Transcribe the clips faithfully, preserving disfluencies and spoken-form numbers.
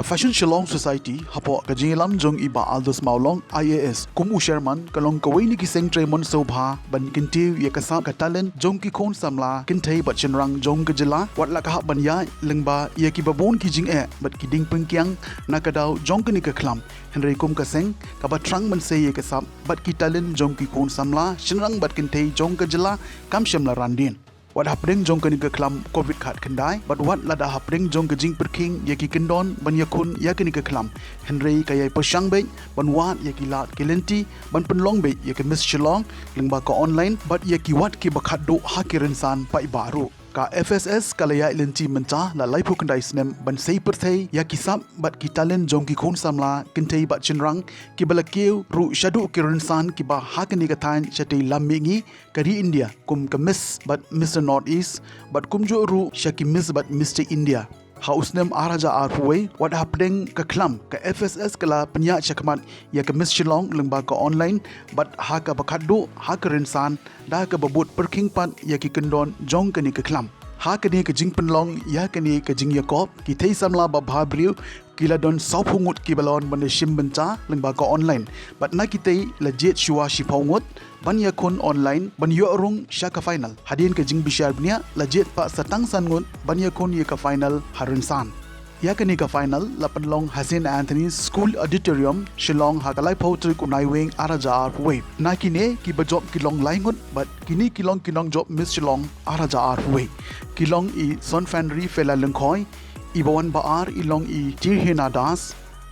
Fashion Shillong Society hapoh ka jingïalam jong i Bah Aldous Mawlong I A S kum u chairman ka long kawei na ki seng trei mon sngewbha ban kyntiew ïa ka sap ka talent jong ki khun samla kynthei bad shynrang jong ka jylla wat la ka hap ban ïaid lyngba ïa kiba bun ki jingeh bad ki diengpyngkiang na ka daw jong kane ka khlam. Hynrei kum ka seng kaba thrang ban sei ïa ka sap bad ki talent jong ki khun samla shynrang bad kynthei jong ka jylla kam shym la ran dien. Wat hapdeng jong kane ka khlam covid khatkhyndai bad wat lada hapdeng jong ka jingpyrkhing ïa ki kyndon ban ïakhun ïa kane ka khlam, hynrei ka ïai pyrshang beit ban wad ïa ki lad ki lynti ban pynlong beit ïa ka Miss Shillong lyngba ka online bad ïa ki wat kiba khatduh ha ki rynsan paidbah ruh. Ka F S S ka la ïaid lynti mynta la laiphew khyndai snem ban sei pyrthei ïa ki sap bad ki talent jong ki khun samla kynthei bad shynrang kiba la kiew ruh shaduh ki rynsan kiba ha kane ka thaiñ shatei lam mihngi ka ri India kum ka Miss bad Mister North East bad kumjuh ruh sha ki Miss bad Mister India. Ha u snem ar hajar arphew wei wat hapdeng ka khlam ka F S S ka la pynïaid shakhmat ïa ka Miss Shillong lyngba ka online bad ha kaba khatduh ha ka rynsan da kaba bud pyrkhing pat ïa ki kyndon jong kane ka khlam. Ha kane ka jingpynlong ïa kane ka jingïakop ki thei samla ba bha briew ki la don sawphew ngut kiba la wan ban ïashim bynta lyngba ka online bad na kitei la jied shuwa shiphew ngut ban ïakhun online ban ïoh rung sha ka final. Hadien ka jingbishar bniah la jied pat sa tang san ngut ban ïakhun ïa ka final ha rynsan. Ïa kane ka final la pynlong ha Saint Anthony's School Auditorium Shillong ha ka laiphew tarik u Naiwieng ar hajar arphew wei. Na kine kiba jop ki long lai ngut bad kine ki long ki nongjop Miss Shillong ar hajar arphew wei. Ki long i Sonfanri Fela Lyngkhoi, i ba wan ba ar i long i Tirhina Das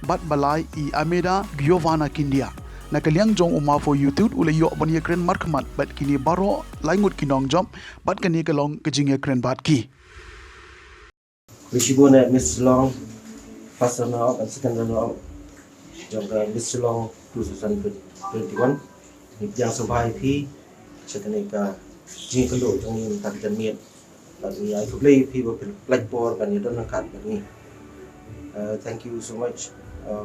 bad ba lai i Ameda Giovanna Kindia. Na ka liang jong u Mafo Youth u la ïoh ban ïakren markhmat bad kine baroh lai ngut ki nongjop bad kane ka long ka jingïakren bad ki. Khublei shibun eh Miss Shillong, first runner up and second runner up jong ka Miss Shillong two thousand twenty-one. Ngi pdiang sngewbha ïa phi sha kane ka jingïakynduh jong ngi mynta ka janmiet. Bad ngi ai khublei ïa phi ba phi pynlait por ban ïadon ryngkat bad ngi. Uh, thank you so much, uh,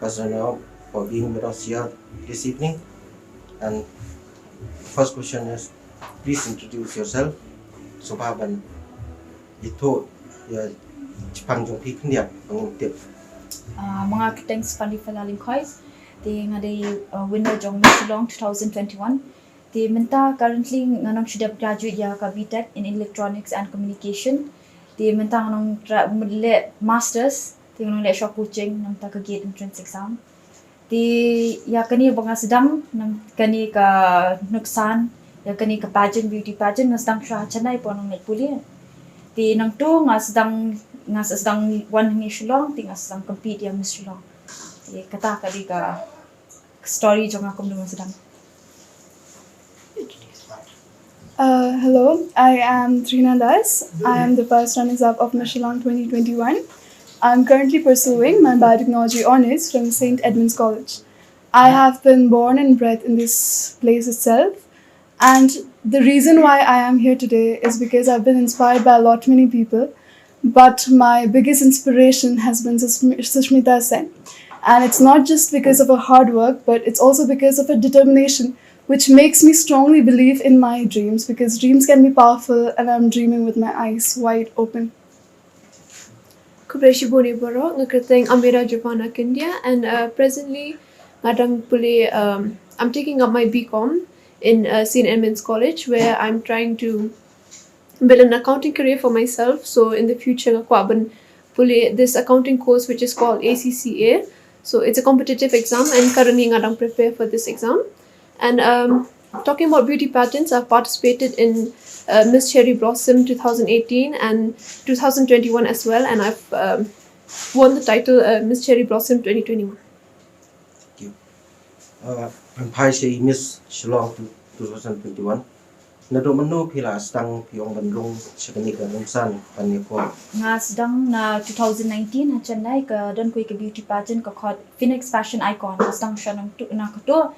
first runner up, for being with us here this evening. And first question is, please introduce yourself. Sngewbha ban ïathuh ïa jingpang jong phi khyndiat ba ngin tip. Ah, ma nga kyrteng Sonfanri Fela Lyngkhoi. Te nga dei, ah, winner jong Miss Shillong two thousand twenty-one. Te mynta currently nga nang shu dep graduate ïa ka B Tech in Electronics and Communication. Te mynta nga nang leh masters, te nga nang leh shuwa coaching na bynta ka gate entrance exam. Te ïa kane ba nga sdang, na kane ka nuksan, ïa kane ka pageant, beauty pageant, nga sdang shuwa ha Chennai, pynban nang leit pule. Te nangta nga sdang, nga sdang wan hangne Shillong, te nga sdang compete ïa Miss Shillong. Te kata ka dei ka story jong nga kumno nga sdang. Uh, hello, I am Trina Das. I am the first runners-up of Miss Shillong twenty twenty-one. I'm currently pursuing my biotechnology honours from Saint Edmund's College. I have been born and bred in this place itself, and the reason why I am here today is because I've been inspired by a lot many people, but my biggest inspiration has been Sushmita Sen. And it's not just because of her hard work, but it's also because of her determination, which makes me strongly believe in my dreams, because dreams can be powerful, and I'm dreaming with my eyes wide open. Khublei shibun ïa baroh, nga kyrteng Amira Giovanna Kindia, and uh, presently nga dang pule, um, I'm taking up my B Com in uh, Saint Edmund's College, where I'm trying to build an accounting career for myself. So in the future nga kwah ban pule this accounting course which is called A C C A. So it's a competitive exam, and currently nga dang prepare for this exam. And um, talking about beauty pageants, I've participated in uh, Miss Cherry Blossom two thousand eighteen and two thousand twenty-one as well, and I've um, won the title uh, Miss Cherry Blossom twenty twenty-one. Thank you. Uh, ban phai sha i Miss Shillong two thousand twenty-one. Naduh mynno phi la sdang phi ong ban rung sha kane ka rynsan ban ïakhun? Nga sdang na two thousand nineteen ha Chennai, ka don kawei ka beauty pageant ka khot Phoenix Fashion Icon. Nga sdang sha na kato.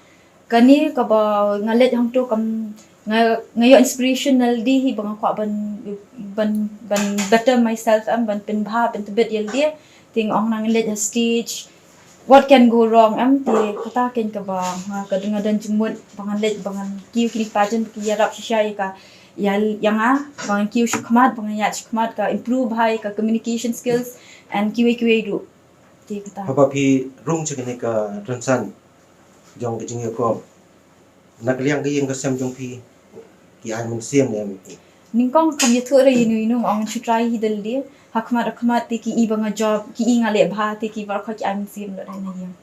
Kane kaba nga leit hangto kam nga nga ïoh inspiration na lade hi ba nga kwah ban ban ban better myself em, ban pynbha ban tbit ïa lade. Te nga ong nang leit ha stage, what can go wrong em? Te kata kein kaba nga ka nga don jingmut ba ngan leit ba ngan kiew kine ki pageant ba ki ïarap shisha ïa ka ïa ïa nga, ba ngan kiew shakhmat, ba ngan ïaid shakhmat, ka improve bha ïa ka communication skills and kiwei kiwei ruh. Te kata. Haba phi rung cha kane ka rynsan jong ka jingïakob, na ka liang ka ïing ka sem jong phi ki ai mynsiem ne em phi? Nyngkong kam ïathuh re ïa inu inu, ong shu try hi da lade. Ha khmat ha khmat te ki i ba nga job, ki i nga leh bha, te ki baroh ki ai mynsiem lut ha ïing.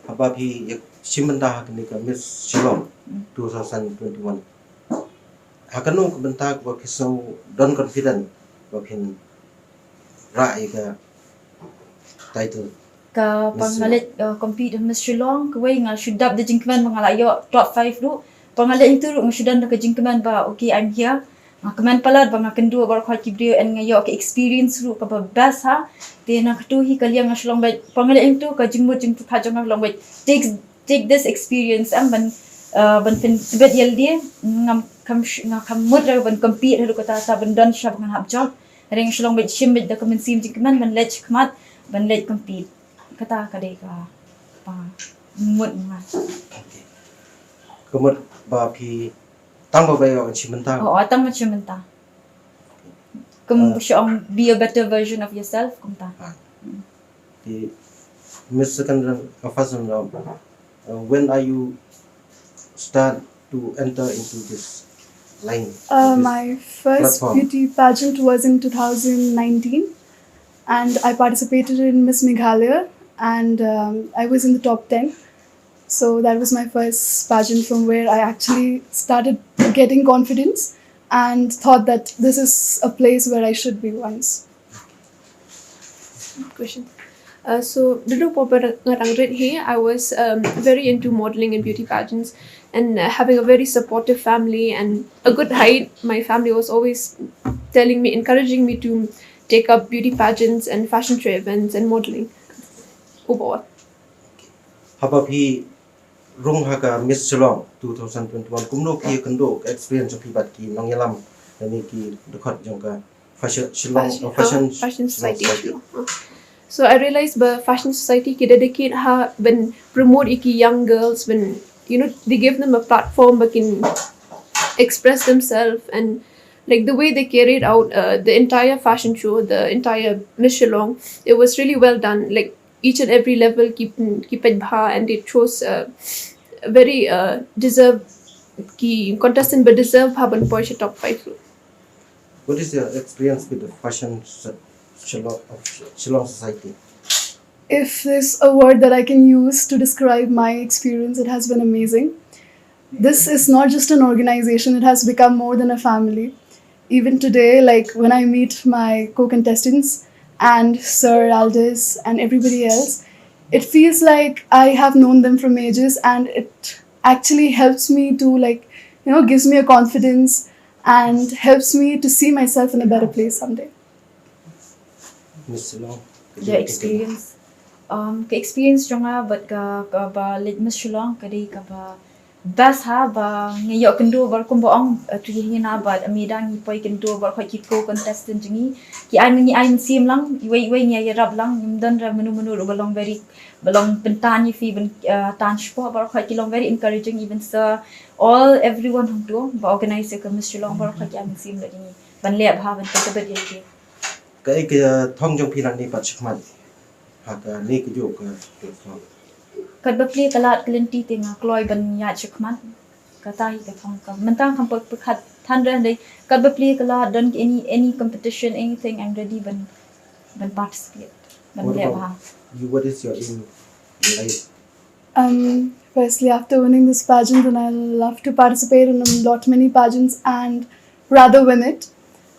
Haba phi ïa shim bynta ha kane ka Miss Shillong two thousand twenty-one, ha kano ka bynta kaba phi sngew don confident ba phin rah ïa ka title? Ka ba nga leit, uh, compete ha Miss Shillong, kawei nga shu dap da jingkmen ba nga la ïoh top five ruh. Ba nga leit hangtu ruh nga shu don da ka jingkmen ba, okay, I'm here. Nga kmen palat ba nga kynduh baroh ki briew and nga ïoh ka experience ruh kaba best ha. Te na katu hi ka liang nga shu long beit, ba nga leit hangtu ka jingmut jingpyrkhat jong nga long beit, take, take this experience, em, ban, uh, ban pyntbit ïa lade. Ngam kam sh-, nga kam mut re ban compete haduh katta katta ban don sha ba ngan hap job. Hynrei nga shu long beit, shim beit da ka mynsiem jingkmen ban leit shakhmat, ban leit compete. Kata ka dei kaba mut nga. Okay. Ka mut ba phi tang ba ïoh shim bynta? Oh, tang ba shim bynta. Kum, ah, shu ong, be a better version of yourself, kumta. Ah. Hmm. Okay. Miss Second Round, uh, first round, uh, when are you start to enter into this line, uh, this my first platform? Beauty pageant was in two thousand nineteen, and I participated in Miss Meghalaya, and, um, I was in the top ten. So that was my first pageant from where I actually started getting confidence and thought that this is a place where I should be once. Question. Uh, so, dulu pynban nga dang rit hi, I was, um, very into modeling and beauty pageants, and, uh, having a very supportive family and a good height. My family was always telling me, encouraging me to take up beauty pageants and fashion show events and modeling. Uba. Haba phi rung ha ka Miss Shillong two thousand twenty-one, kumno phi kynduh ka experience phi bad ki nongïalam lane ki dkhot jong ka fashion Shillong, fashion, uh, fashion, uh, fashion Shillong society. Society. Uh. So I realized ba fashion society ki dedicate ha ban promote ïa ki young girls, ban, you know, they give them a platform ba kin express themselves, and, like, the way they carried out, uh, the entire fashion show, the entire Miss Shillong, it was really well done. Like, each and every level ki, ki peit bha, and it shows, uh, very, uh, deserve, ki contestant ba deserve bha ban poi sha top five. What is your experience with the fashion so-, Shillong, of Shillong society? If there's a word that I can use to describe my experience, it has been amazing. This is not just an organization, it has become more than a family. Even today, like, when I meet my co-contestants and Sir Aldous and everybody else, it feels like I have known them from ages, and it actually helps me to, like, you know, gives me a confidence and helps me to see myself in a better place someday. Miss Shillong, ka experience. Um, ka experience jong nga bad ka, kaba leit Miss Shillong ka dei kaba best ha, ba ngi ïoh kynduh baroh kumba ong, uh, tu hi na bad Amida, ngi poi kynduh baroh ki co-contestant jong ngi. Ki ai, ngi ai mynsiem lang, iwei iwei ngi ïarap lang, ngim don re mano mano ruh ba long very, ba long pyntan ïa phi, ban, uh, tan shapoh, baroh ki long very encouraging, even sir, all, everyone hangto ba organize ïa ka Miss Shillong, baroh ki ai mynsiem lang jong ngi ban leh bha, ban pyntbit ïa lade. Kaei ka thong jong phi nangne pat shakhmat ha kane kajuh ka platform? Katba plie ka lad ka lynti te nga kloi ban ïaid shakhmat. Kata hi ka thong, ka mynta kam pat pyrkhat than re, hynrei katba plie ka lad, don any, any competition, anything, I'm ready ban, ban participate, ban leh bha. What about you? What is your aim in life? Um, firstly, after winning this pageant, then I love to participate in a lot many pageants and rather win it.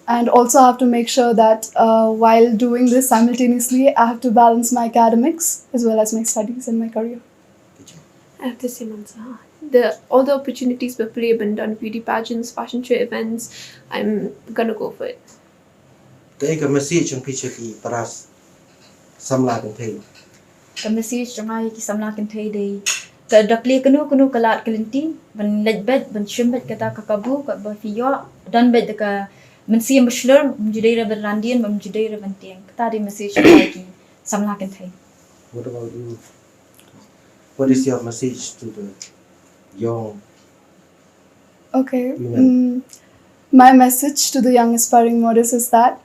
And also, I have to make sure that, uh, while doing this simultaneously, I have to balance my academics as well as my studies and my career. I have the same answer. The, all the opportunities ba plie ban don, beauty pageants, fashion show events, I'm gonna go for it. Kaei ka message jong phi sha ki para samla kynthei? Ka message jong nga ïa ki samla kynthei dei, katba plie kano kano ka lad ka lynti, ban leit beit, ban shim beit kata ka kabu, katba phi ïoh, don beit da ka mynsiem ba shlur, ym ju dei re ban randien, ym ju dei re ban tieng. Kata dei message jong nga ïa ki samla kynthei. What about you? What is your message to the young Okay. Women. Mm, my message to the young aspiring models is that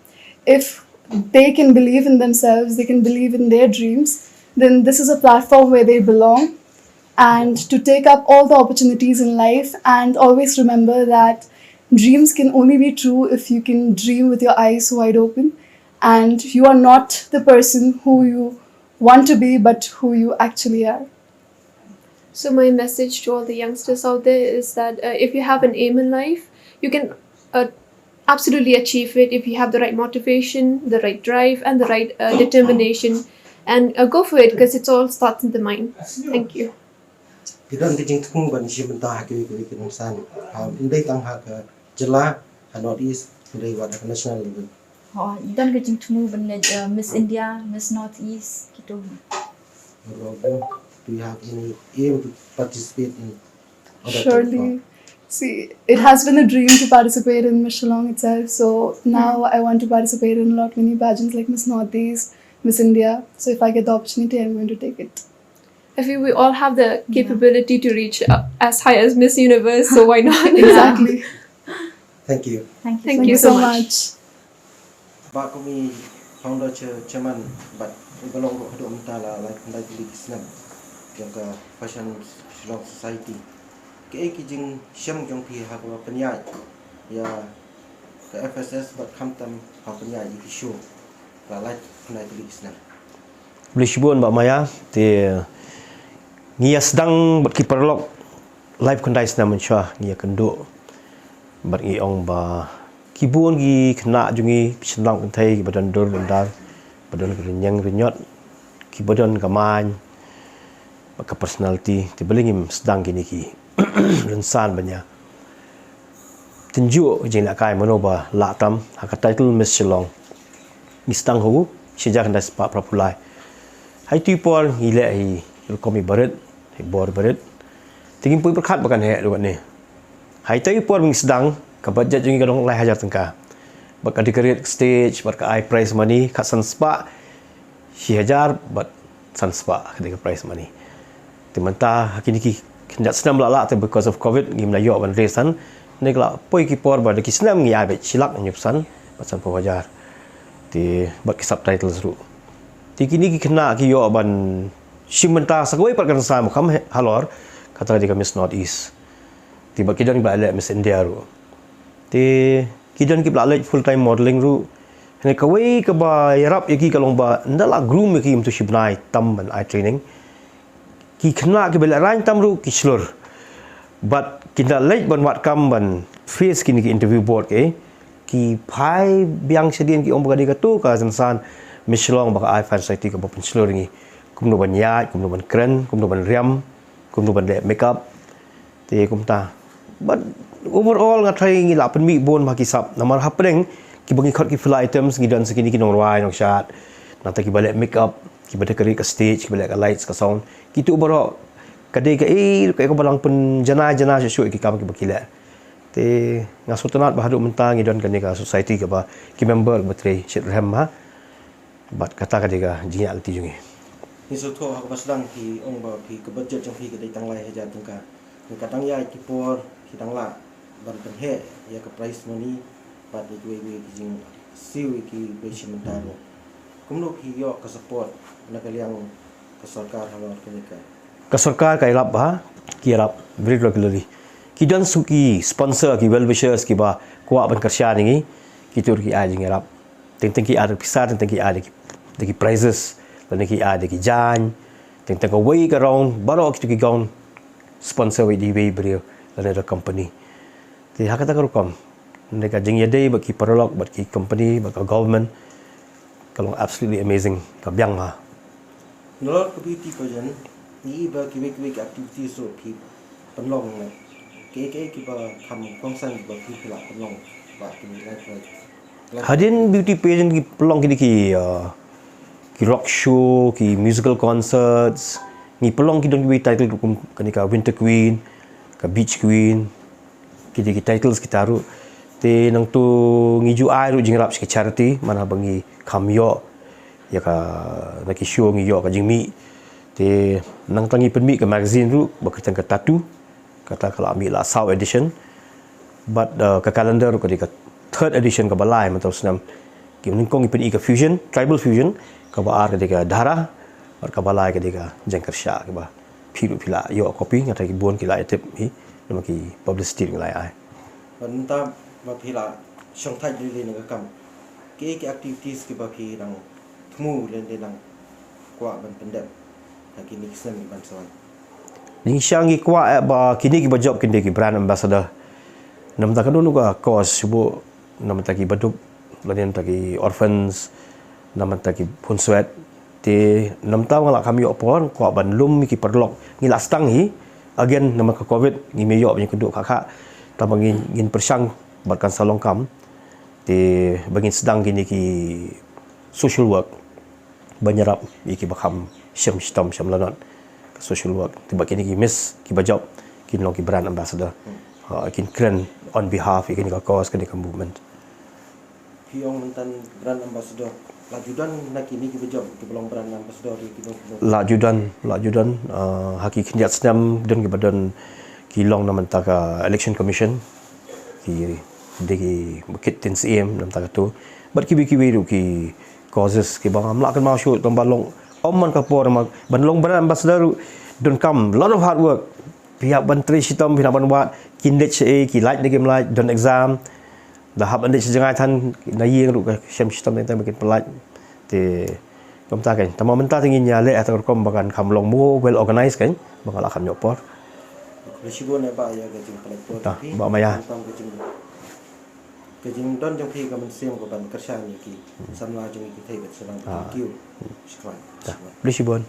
if they can believe in themselves, they can believe in their dreams, then this is a platform where they belong. And to take up all the opportunities in life, and always remember that dreams can only be true if you can dream with your eyes wide open and you are not the person who you want to be, but who you actually are. So, my message to all the youngsters out there is that uh, if you have an aim in life, you can uh, absolutely achieve it if you have the right motivation, the right drive, and the right uh, determination. And uh, go for it, because it all starts in the mind. Thank you. Ki don ki jingthmu ban shim bynta ha kiwei kiwei ki nongsan. Ha, ym dei tang ha ka jylla, ha North East, hynrei wat ha ka national level. Ho, don ki jingthmu ban leit uh, Miss India, Miss North East, kitu. Do you have any aim to participate in other Surely. See, it has been a dream to participate in Miss Shillong itself. So now I want to participate in a lot many pageants like Miss Northeast, Miss India. So if I get the opportunity, I'm going to take it. I feel we all have the capability to reach uh, as high as Miss Universe, so why not? Exactly. Thank you. Thank you Thank so you much. so much. Bah, kum i founder chair, chairman, bad i ba long ruh haduh mynta la lai khyndai tylli ki snem jong ka Fashion Shillong Society. Kaei ki jingshem jong phi ha kaba pynïaid ïa ka F S S bad khamtam ha pynïaid ïa ki show la lai khyndai tylli ki snem? Khublei shibun Bah Maya, te ngi ïa sdang bad ki paralok lai khyndai snem mynshuwa ngi ïa kynduh. Bad ngi ong ba ki bun ki khynnah jong ngi, ki shynrang kynthei, ki ba don dur don dar, ba don ka rynïeng rynïot, ki ba don ka main bad ka personality, te balei ngim sdang kine ki rynsan ban ïa tynjuh ka jinglehkai mano ba lah tam ha ka title Miss Shillong. Ngi sdang ha u shi hajar khyndai spah phra phew lai. Ha itu i por ngi leh hi rukom i barit, i bor barit. Te ngim poi pyrkhat ba kan heh ruh ne. Ha itu i por ba ngi sdang, ka budget jong ngi ka long lai hajar tyngka. Bad ka decorate stage, bad ka ai prize money, khatsan spah shi hajar bad san spah ka dei ka prize money. Te mynta ha kine ki khyndiat snem la lah te because of covid ngim la ïoh ban raise tan. Ne ka la poi ki por ba da ki snem ngi ai beit shi lak hynñiewphew san bad sanphew hajar. Te bad ki subtitles ruh. Te kine ki khynnah ki ïoh ban shim bynta sa kawei pat ka rynsan ba kham halor, kata ka dei ka Miss North East. Te bad ki don ba la leh Miss India ruh. Te ki don ki ba la leit full time modeling ruh. Hynrei kawei kaba ïarap ïa ki ka long ba ynda la groom ïa ki mynta shi bnai tam ban ai training, ki khynnah ki ba lehrain tam ruh ki shlur. Bad ki da leit ban wad kam ban face kine ki interview board, ki phai biang shadien, ki ong ba ka dei kato ka rynsan Miss Shillong ba ka ai Fashion Society kaba pynshlur ïa ngi. Kumno ban ïaid, kumno ban kren, kumno ban riam, kumno ban leh makeup. Te kumta. But overall nga tharai ngi la pynmih bun bha ki sap. Namar hapdeng kiba ngi khot ki filler items ngi don sa kine ki nongrwai nongshad. Nangta kiba leh makeup, kiba decorate ka stage, kiba leh ka lights ka sound. Kitu baroh ka dei kaei kaei kaba lang pynjanai janai shuh shuh ïa ki kam kiba ki leh. Te nga sngewtynnat ba haduh mynta ngi don kane ka society kaba ki member ba trei shitrhem ha. Bad kata ka dei ka jingïaid lynti jong ngi. Ngi sngewthuh ha kaba sdang phi ong ba phi ka budget jong phi ka dei tang lai hajar tyngka. Ka dang ïaid ki por ki dang lah ban pynheh ïa ka prize money bad ïa kiwei kiwei ki jingsiew ïa kiba shim bynta ruh. Kumno phi ïoh ka support na ka liang ka sorkar halor kane ka? Ka sorkar ka ïarap bha, ki ïarap very regularly. Ki don sa ki sponsor, ki well wishers kiba kwah ban kyrshan ïa ngi, kito ruh ki ai jingïarap. Teng teng ki ai da ki pisa, teng teng ki ai da ki, da ki prizes, lane ki ai da ki jaiñ, teng teng kawei ka round, baroh kito ki gown sponsor wei da iwei i briew lane da company. Te ha kata ka rukom, ne ka jingïadei bad ki paralok, bad ki company, bad ka government, ka long absolutely amazing, ka biang bha. Nalor ka beauty pageant, ngi i ba kiwei kiwei ki activities ruh ki pynlong ne. Kiei kiei kiba kham kongsan kiba phi phi lah pynlong ba ki ngi lai. Hadien beauty pageant ki pynlong kine ki, uh, ki rock show, ki musical concerts, ngi pynlong ki don kiwei title ruh kum kane ka Winter Queen, ka Beach Queen, ki dei ki titles kita ruh. Te nangta ngi ju ai ruh jingïarap sha ki charity, man haba ngi kham ïoh ïa ka, na ki show ngi ïoh ka jingmih. Te nangta ngi pynmih ka magazine ruh ba kyrteng ka Tattoo. Kata ka la mih la saw edition. Bad, uh, ka calendar ruh ka dei ka third edition kaba lai mynta u snem. Ki nyngkong ngi pyni ka fusion, tribal fusion, kaba ar ka dei ka dhara, bad kaba lai ka dei ka jingkyrsha, kaba phi ruh phi la ïoh copy, nga tharai ki bun ki la ïa tip hi, namar ki publicity nga la ai. Bad mynta ba phi la shong thait lili na ka kam, ki ki activities kiba phi dang thmu lane dang kwah ban pyndep ha kine ki snem kiban sa wan? Jingshisha ngi kwah eh ba kine kiba jop kin dei ki brand ambassador. Namar ka don ka cause shuh namar ki baduk, lane namar ki orphans, namar ki phunswet. Te namar nga la kham ïoh por, kwah ban lum ki paralok, ngi la sdang hi. Again namar ka covid ngim ïoh ban ïakynduh kha kha. Tangba ngin, ngin pyrshang bad kan sa long kam. Te ba ngin sdang kine ki social work ban ïarap ïa kiba kham shem shitom shem lanot. Ka social work, te ba kine ki miss kiba jop kin long ki brand ambassador. Ha, kin kren on behalf ïa kane ka cause, kane ka movement. Phi ong mynta brand ambassador, la ju don na kine kiba jop kiba long brand ambassador ïa kino kino? La ju don, la ju don, ah, ha ki khyndiat snem don kiba don ki long namar ka election commission, ki dei kiba kit tin syiem namar katu. Bad kiwei kiwei ruh ki causes kiba ngam lah kynmaw shuh tang ba long ym man ka por ma ban long brand ambassador ruh donkam lot of hard work. Phi hap ban trei shitom, phi hap ban wad, kin leit shaei, ki lait ne kim lait, don exam. Da hap ban leit sha jngai than, na ïing ruh ka shem shitom ne tang ba kin pynlait. Te kumta kan, tangba mynta te ngin ïa leh ha ka rukom ba kan kham long more well organized kan, ba nga la kham ïoh por. Khublei shibun eh bah ïa ka jingpynlait por jong phi. Bah Maya. Tang ka jing, ka jingdon jong phi ka mynsiem ka ban kyrshan ïa ki samla jong ngi ki thei bad shnong. Ah. Thank you. Shukran. Khublei shibun.